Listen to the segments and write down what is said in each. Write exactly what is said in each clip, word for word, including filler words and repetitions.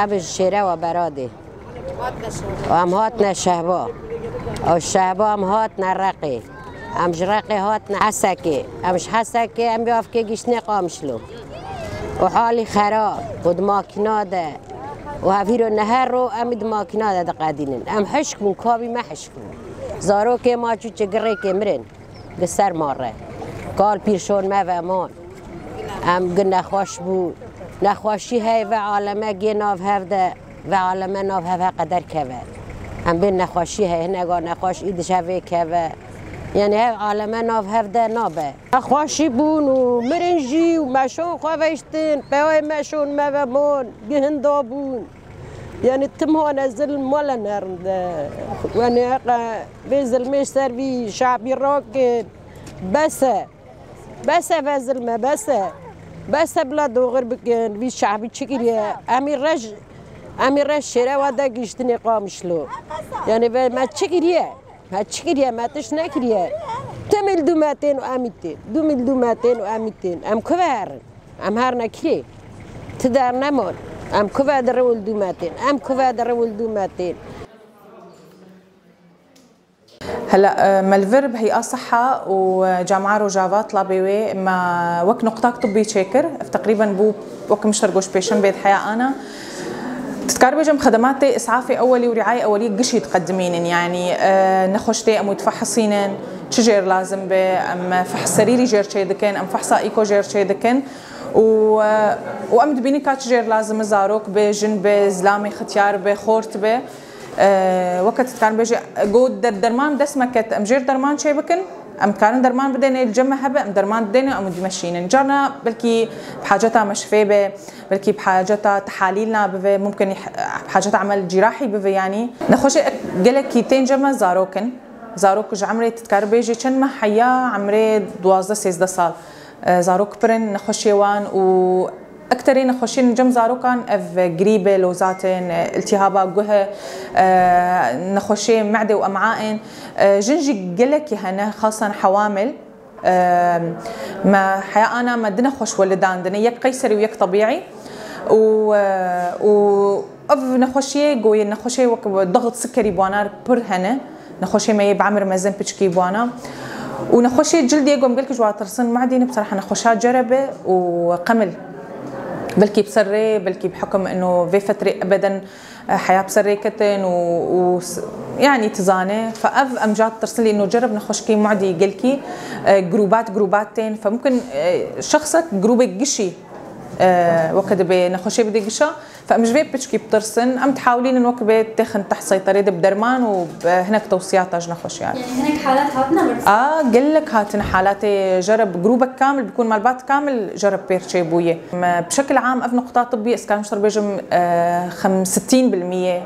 Em ji Şêrewa Beradê. Û em hatine Şehba. Û Şehba em hatine Reqê. Em ji Reqê hatine Hesekê. Em ji Hesekê em bi avkê giştinê Qamişlo. Û halî xerab û di makîna de. Û hevîro neher ro em ê di makîna de diqedînin. Em hişk bûn, kabî me hişk bûn. Zarokê ma çû çi girêkê mirin. Gi ser ma re. Kal pîrşon me ve man. Em gi nexweş bû. Nexweşî hey ve aleme gê nav hev de ve aleme nav hev heqe derkeve. Em bên nexweşî hey, hinega nexweş î dişe vê keve. Yani hev aleme nav hev de nabe. Nexweşî bûn û mirin jî û meşon xwe veştin. Peyayê meşon me ve man. Gi hinda bûn. Yani tim hane zilm male nerinde. Yani heqe vê zilmê ser vî şabî rakin. Bes e. Bes e ve zilme, bes e. Bes e bila doğru bikin. Vî şabî çi kiriye? Em ê rej, em ê rej Şêrewa de giştinê Qamişlo. Yani ve me çi kiriye? Me çi kiriye? Me tişt nekiriye. Tim îl dû me tên û em ê tên. Dû mîl dû me tên û em ê tên. Em ku ve herin? Em her nekirê. Ti der nemon. Em ku ve di rewil dû me tên. Em ku ve di rewil dû me tên. Hela, e, me li vir bi Hey'a Seha û, e, Camia Rojava, Tlabê wê, me wek nuqtak tibbî çêkir. Ev teqrîben bû wek mişter goş pêşembê di heya ana. Dikar bêjim xedematê îsafê ewelî û rîayê ewelî gişî diqedimînin. Yanî, e, nexweştê em wî difehsînin, çi jêr lazim be, em fehs serîrî jêr çêdikin, em fehsa îko jêr çêdikin. Û, e, û em dibînin ka çi jêr lazim e, zarok be, jin be, zilamê xitiyar be, xort be. E, weke tu dikarin bêjî, got der-, derman dest me ket, em jêr derman çê bikin, em dikarin derman bidêne, li cem me hebe, em derman didêne, em dimeşînin. Carna belkî bi haceta meşfê be, belkî bi haceta tehalîlna bive, mumkin bi haceta emel cîrahî bive, yanî. Nexweşê gelekî tên cem me zarok in. Zarok ji emrê tu dikari bêjî çend meh heya, emrê duwazdeh sêzdeh sal. E, zarok pir in nexweşiyê wan û ekterê nexweşiyên cem zarokan ev grîb e, lozat in, e, îltîhaba guh e, e, nexweşiyê me'dê û em'a in. E, jin jî gelekî hene, xasan hewamil. E, me heya ana me du nexweş welidandine, yek qeyserî û yek tebîî. Û, e, û Ev nexweşiyê goyê, nexweşê wek dixit sikerî bi wana pir hene. Nexweşê me yê bi emir mezin piçkî bi wana. Û nexweşê cildê gom gelkî ji wa tirsin, me'dî ne, bseraha nexweşa cerebe û qemil. Belkî bi ser rê, belkî bi hukm ino vê fetrê ebeden, e, heya bi ser rê ketin û, û s-, yanî tizane. Fe ev em ca tirsin lê ino cereb nexweşkî me'dî gelkî, e, grûbat, grûbat tên. Fe mumkin, e, şexsek grûbek gişî, e, weke dibe nexweşê bide gişa. Fe em ji vê piçkî bitirsin, em dihawilînin wek bê têxin teh seyterê de bi derman û bi hinek tewsiyata ji nexweşiyan. Yani hinek halat hatine ber? A, gelek hatine halatê jere bi grûbek kamil, bikûn malbat kamil jere pêr çêbûye. Em, bi şekil am ev nuqta tibbî, ez karim ji te bêjim, e, xem-, sittîn bil miyê,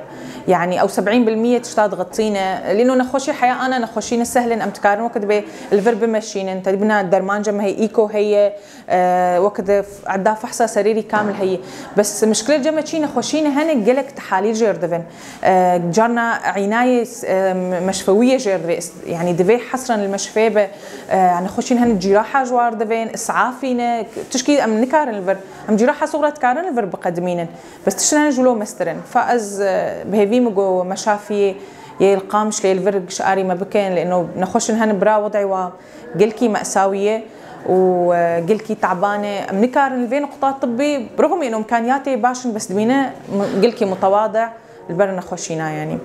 yani ew seb'în bil miyê tişta diğitîne. Lîno nexweşî heya ana nexweşîne sehlin, em dikarin wek dibê li vir bimeşînin. Tedbîna derman cem heye, îko heye, e, wek di f-, edda fehsa serîrî kamil heye. Bes mişkilê cem me çî nexweşî ne hene gelek tehalîl jêr divin. E, carna înayê s-, e, meşfewiyê jêr divê. Is-, yani divê hesren li meşfê be, e, nexweşîn hene cîraha ji war divên, isafî ne, tişkî em nikarin li vir. Em cîraha soxra dikarin li vir biqedimînin. Bes tişt hene ji lo mestirin. Fa ez, e, bi hêvî min got meşafiyê yê li Qamişlê li vir gişarî me bikin, lê ino nexweşin hene bira wed'ê wa gelkî me'sawî ye û, e, gelkî te'ban e. Em nikarin li vê nuqta tibbî, bi rixmê ino imkaniyatê baş in, bes dibîne m-, gelkî mutewadi li ber nexweşîna, yanî.